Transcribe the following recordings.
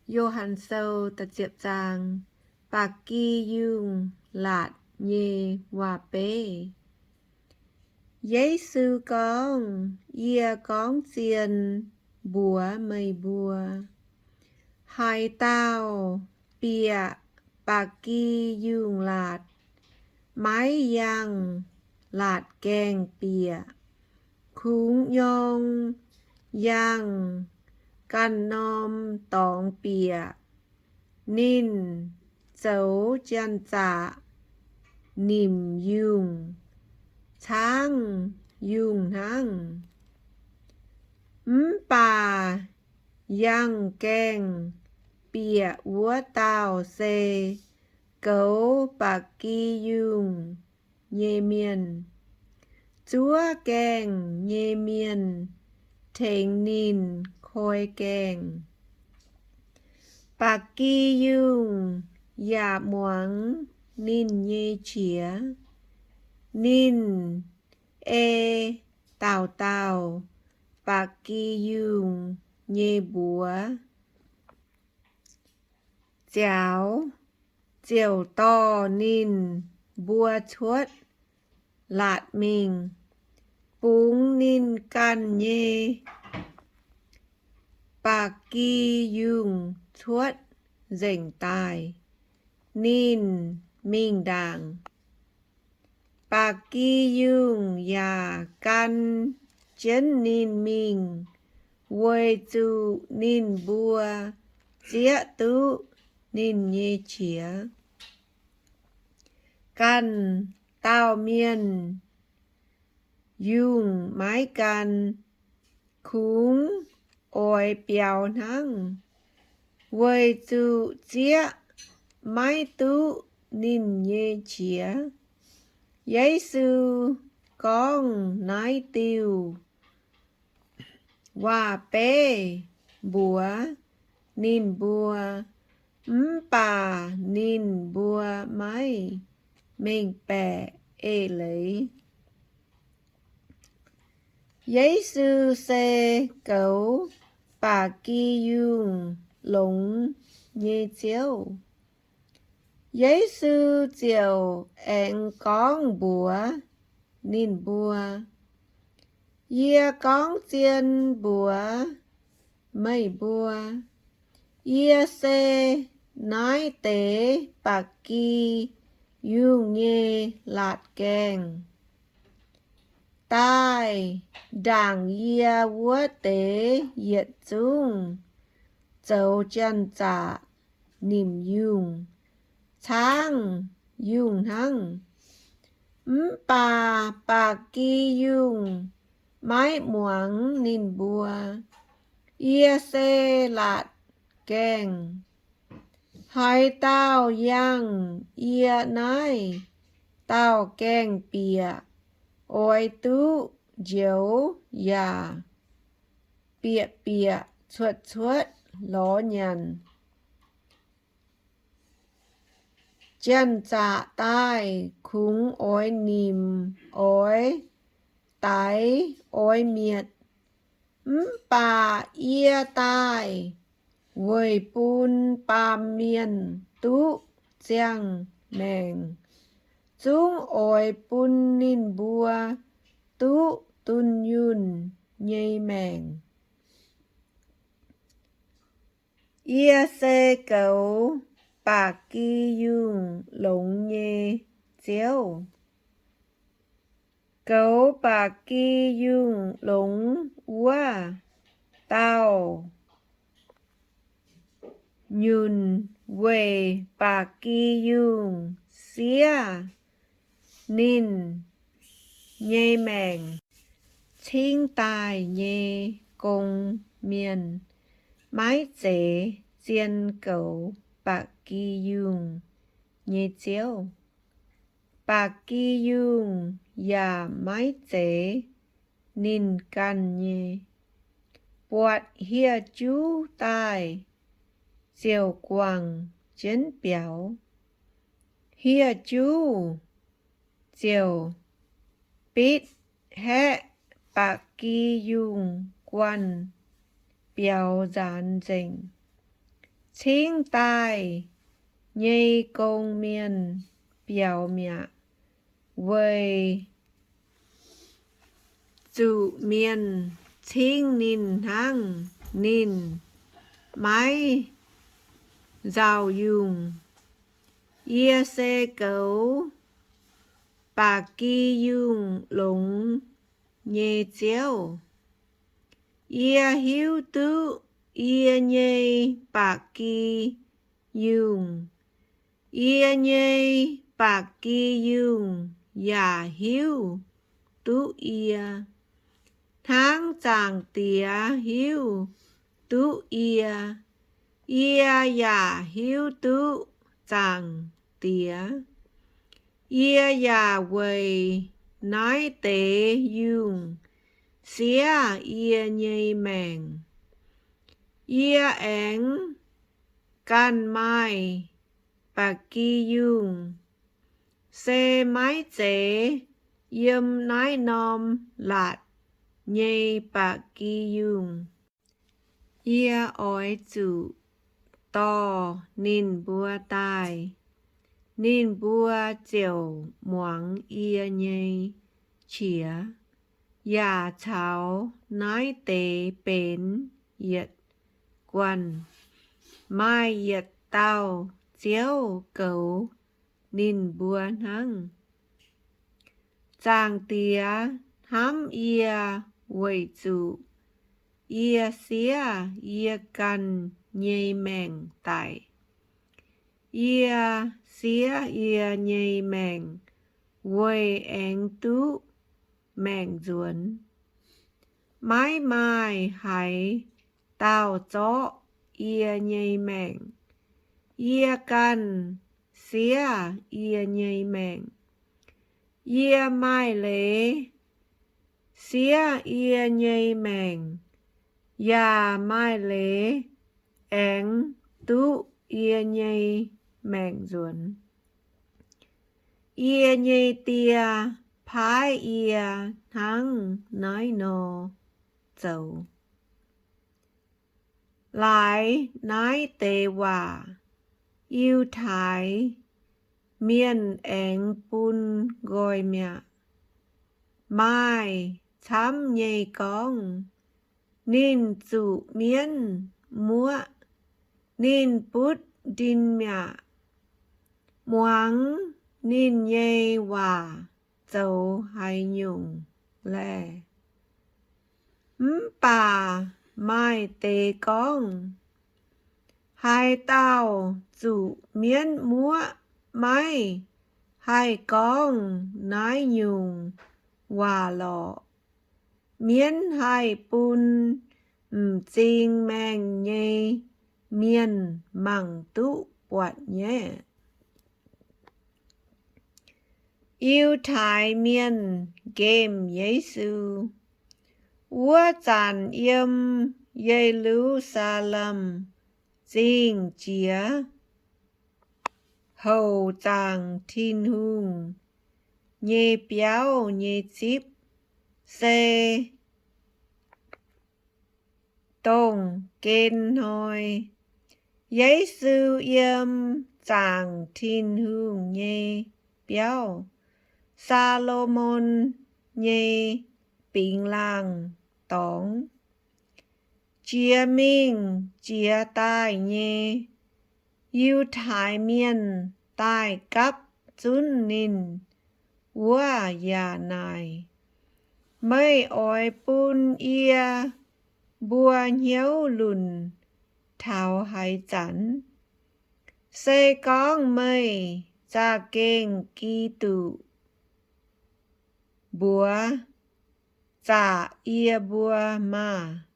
Yo^han Sou da'ziepc zaang. Ba'gi yungh laatc nyei waac-beiv. Yesu gorngv, Yie gorngv zien mbuox meih mbuo, haaix dauh bieqc ba'gi yungh laatc, maiv yangh laatc gaengh bieqc, kungx nyorng yangh ganh norm dorngx bieqc, ninh zoux janx-zaqc nimc yungh, caangv yungh hnangv. Mv baac yangh gaengh bieqc wuov dauh se goux ba'gi yungh nyei mienh. Zuov gaengh nyei mienh tengx ninh koi gaengh. Ba'gi yungh yaac muangx ninh nyei qiex. Ninh ei dauh dauh ba'gi yungh nyei mbuox ziaaux, ziouc dorh ninh mbuo cuotv laatc mingh, bungx ninh ganh nyei ba'gi yungh cuotv nzengc daaih. Ninh mingh ndaangc. Ba'gi yungh yaac gan jienv ninh mingh, weic zuqc ninh mbuo zieqv duqv ninh nyei qiex. Ganh dauh mienh yungh maiv gan, kungx oix biaux hnangv, weic zuqc zieqv maiv duqv ninh nyei qiex. Yesu gorngv naaiv diuh waac-beiv mbuox ninh mbuo, mv baac ninh mbuo maiv mengh baeqc eix leiz. Yesu se goux ba'gi yungh longx nyei Ziouv. Yesu ziouc aengx gorngv mbuox ninh mbuo, Yie gorngv zien mbuox meih mbuo, yie se naaiv deix ba'gi yungh nyei laatc gaengh. Daaih ndaangc yie wuov deix yietc zungv zoux janx-zaqc nimc yungh, caangv yungh hnangv. Mv baac ba'gi yungh maiv muangx ninh mbuo. Yie se laatc gaengh. Haaix dauh yangh yie naaiv dauh gaengh bieqc, oix duqv njoux yaac bieqc bieqc cuotv cuotv lorz nyanc. Janx-zaqc daaih kungx oix nimc, oix daix, oix mietc. Mv baac yie daaih weic bun baamh mienh duqv ziangh maengc, zungv oix bun ninh mbuo duqv dunh yunh nyei maengc. Yie se goux ba'gi yungh longx nyei Ziouv. Goux ba'gi yungh longx wuov dauh nyunc weic ba'gi yungh siev ninh nyei maengc. Cingx daaih nyei gong-mienh maiv zeiz zien goux ba'gi yungh nyei Ziouv. Ba'gi yungh yaac maiv zeiz ninh ganh nyei. Buatc hieh juv daaih ziouc guangc jienv biaux. Hieh juv ziouc bitv haeqv ba'gi yungh guanh biaux nzaanx nzengc. cingv daaih nyei gong mienh biaux mi'aqv, weic zuqc mienh cingv ninh hnangv ninh maiv nzauh yungh. Yie se goux ba'gi yungh longx nyei Ziouv. Yie hiuv duqv yie nyei ba'gi yungh. Yie nyei ba'gi yungh yaac hiuv duqv yie, hnangv Zaangc Diex hiuv duqv yie. Yie yaac hiuv duqv Zaangc Diex. Yie yaac weic naaiv deix yungh siev yie nyei maengc. Yie aengx ganh maaih ba'gi yungh, se maiv zeiz yiem naaiv norm laatc nyei ba'gi yungh. Yie oix zuqc dorh ninh mbuo daaih. Ninh mbuo ziouc muangx yie nyei qiex, yaac caux naaiv deix benx yietc guanh. Maaih yietc dauh Ziouv goux ninh mbuo hnangv. Zaangc Diex hnamv yie weic zuqc yie siev yie ganh nyei maengc daic. Yie siev yie nyei maengc weic aengx duqv maengc nzuonx. Maiv maaih haaix dauh zorqv yie nyei maengc. Yie ganh siev yie nyei maengc. Yie maaih leiz siev yie nyei maengc, yaac maaih leiz aengx duqv yie nyei maengc nzuonx. Yie nyei Die paaiv yie hnangv naaiv nor zoux. Laaix naaiv deix waac Yiutai Mienh aengx bun nqoi mi'aqv. Maaih camv nyei gorngv, Ninh zuqc mienv muoqv, ninh butv ndin mi'aqv. Muangx ninh nyei waac zoux haaix nyungc laeh? Mv baac maaih deix gorngv, Haaix dauh zuqc mienv muoqv maiv haih gorngv naaiv nyungc waac lorqc. Mienv haih bun m'zing maengh nyei mienh mangc duqv buatc nyei. Yiutai Mienh Nqemh Yesu. Wuov zanc yiem Ye^lu^saa^lem Zingh jiex, houc zaangc Tin-Hungh nyei biauv nyei zipv, se dongh gen hnoi. Yesu yiem zaangc Tin-Hungh nyei biauv, Saa^lo^morn nyei Bingx Laangh Dorngx. Jiex mingh jiex daaih nyei Yiutai Mienh daaih gapv zunv ninh wuov yaac naaic, Meih oix bun yie mbuo hnyouv lunc taux haaix zanc? Se gorngv meih za'gengh Giduc, mbuox zaqc yie mbuo maah!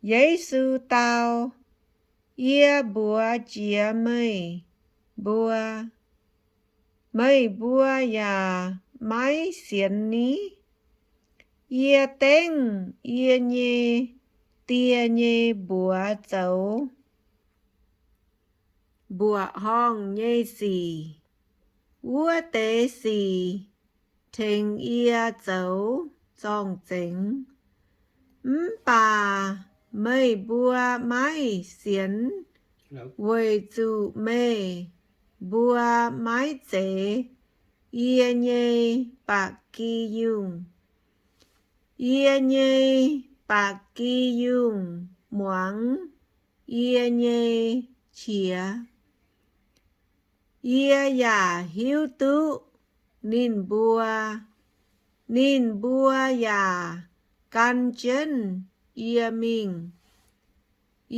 Yesu dau, Yie mbuox jiex meih mbuo, meih mbuo yaac maiv sienx ni? Yie dengv yie nyei Die nyei mbuox zoux mbuoqc horngh nyei sic, wuov deix sic tengx yie zoux zorng-zengx. Mv baac meih mbuo maiv weic zuqc meih mbuo maiv zeiz yie nyei ba'gi yungh. Yie nyei ba'gi yungh muangx yie nyei qiex. Yie yaac hiuv duqv ninh mbuo. Ninh mbuo yaac gan jienv yie mingh.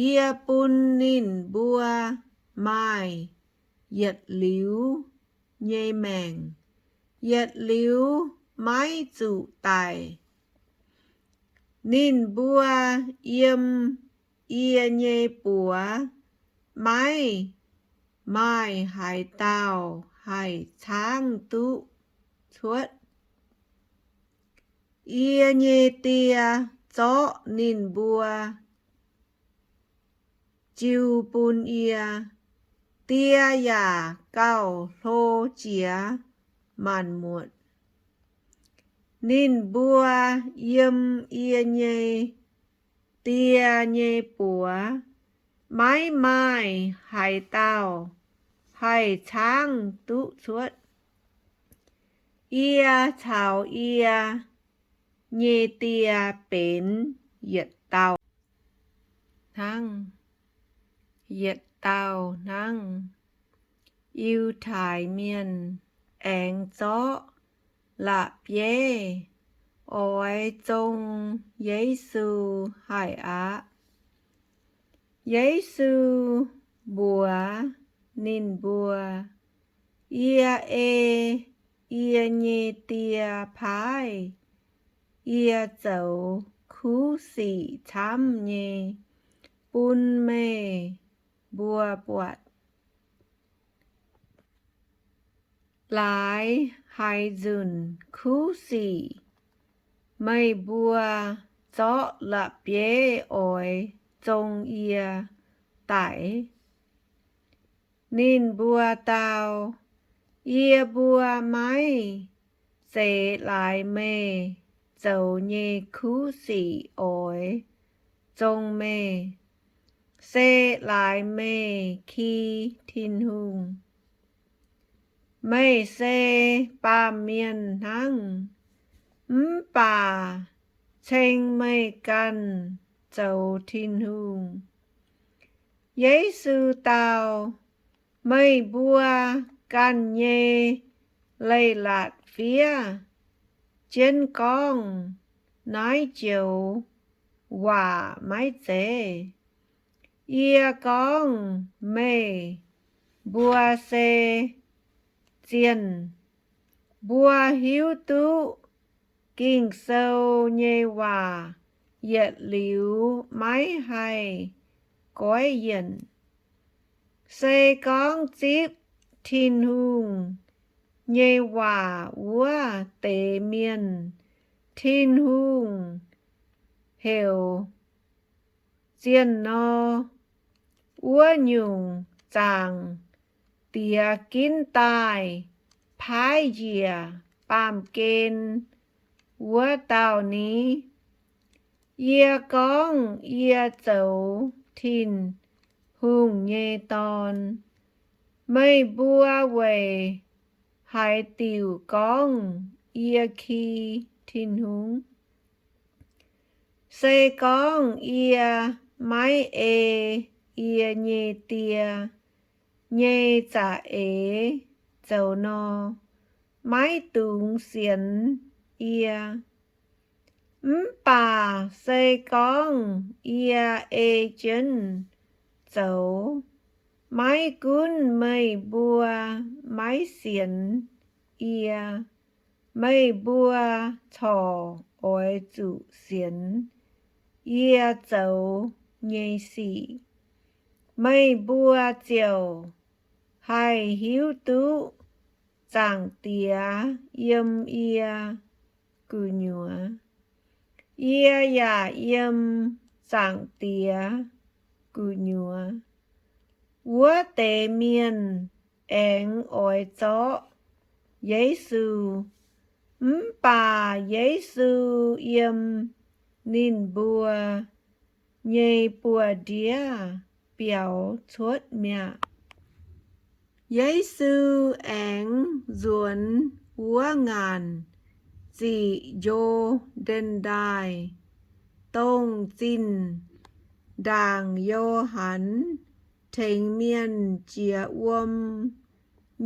Yie bun ninh mbuo maaih yietc liuz nyei maengc, yietc liuz maiv zuqc daic. Ninh mbuo yiem yie nyei buoz maiv maaih haaix dauh haih caangv duqv cuotv. Yie nyei Die zorqv ninh mbuo jiu bun yie. Die yaac gauh hlo jiex maanc muotc. Ninh mbuo yiem yie nyei Die nyei buoz maiv maaih haaix dauh haih caangv duqv cuotv. Yie caux yie nyei Die benx yietc dauh hnangv. Yietc dauh hnangv. Yiutai Mienh aengx zorqv la'bieiv oix zong Yesu haih aqv. Yesu mbuox ninh mbuo, Yie ei yie nyei Die paaiv yie zoux kuv sic camv nyei bun meih mbuo buatc. Laaix haaix nzunc kuv sic meih mbuo zorqv la'bieiv oix zong yie daic? Ninh mbuo dau, Yie mbuo maiv zeiz laaix meih zoux nyei kuv sic oix zong meih, se laaix meih ki Tin-Hungh. Meih se baamh mienh hnangv, mv baac ceng meih ganh zoux Tin-Hungh. Yesu dau, Meih mbuo ganh nyei leiz-latc fiev jienv gorngv naaiv joux waac maiv zeiz? Yie gorngv meih mbuo se zienh. Mbuo hiuv duqv Ging-Sou nyei waac yietc liuz maiv haih goiv yienc. Se gorngv zipv Tin-Hungh nyei waac wuov deix mienh, Tin-Hungh heuc zienh nor, wuov nyungc Zaangc Diex ginv daaih paaiv njiec baamh gen wuov dauh ni? Yie gorngv yie zoux Tin-Hungh nyei Dorn, meih mbuo weic haaix diuc gorngv yie ki Tin-Hungh? Se gorngv yie maiv ei yie nyei Die nyei za'eix zoux nor, maiv dungx sienx yie. Mv baac se gorngv yie ei jienv zoux, maiv gunv meih mbuo maiv sienx yie, meih mbuo corc oix zuqc sienx yie zoux nyei sic, meih mbuo ziouc haih hiuv duqv Zaangc Diex yiem yie gu'nyuoz, yie yaac yiem Zaangc Diex gu'nyuoz. Wuov deix mienh aengx oix zorqv Yesu, mv baac Yesu yiem ninh mbuo nyei buoz-ndiev biaux cuotv mi'aqv. Yesu aengx nzuonx wuov ngaanc ziqc Njo^ndaen Ndaaih, dongh zinh ndaangc Yo^han tengx mienh jiex wuom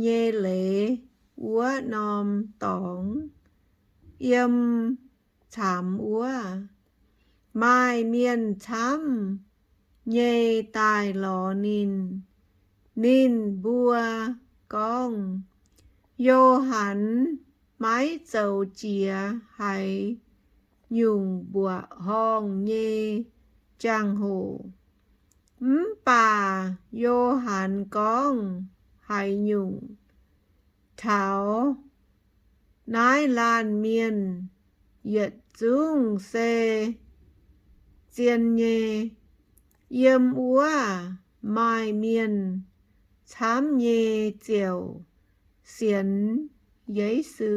nyei leiz wuov norm dorngx. Yiem caamx wuov, maaih mienh camv nyei daaih lorz ninh. Ninh mbuo gorngv, Yo^han maiv zoux jiex haaix nyungc mbuoqc horngh nyei jangx-hoc, mv baac Yo^han gorngv haaix nyungc, taux naaiv laanh mienh yietc zungv se zien nyei. Yiem wuov maaih mienh camv nyei ziouc sienx Yesu.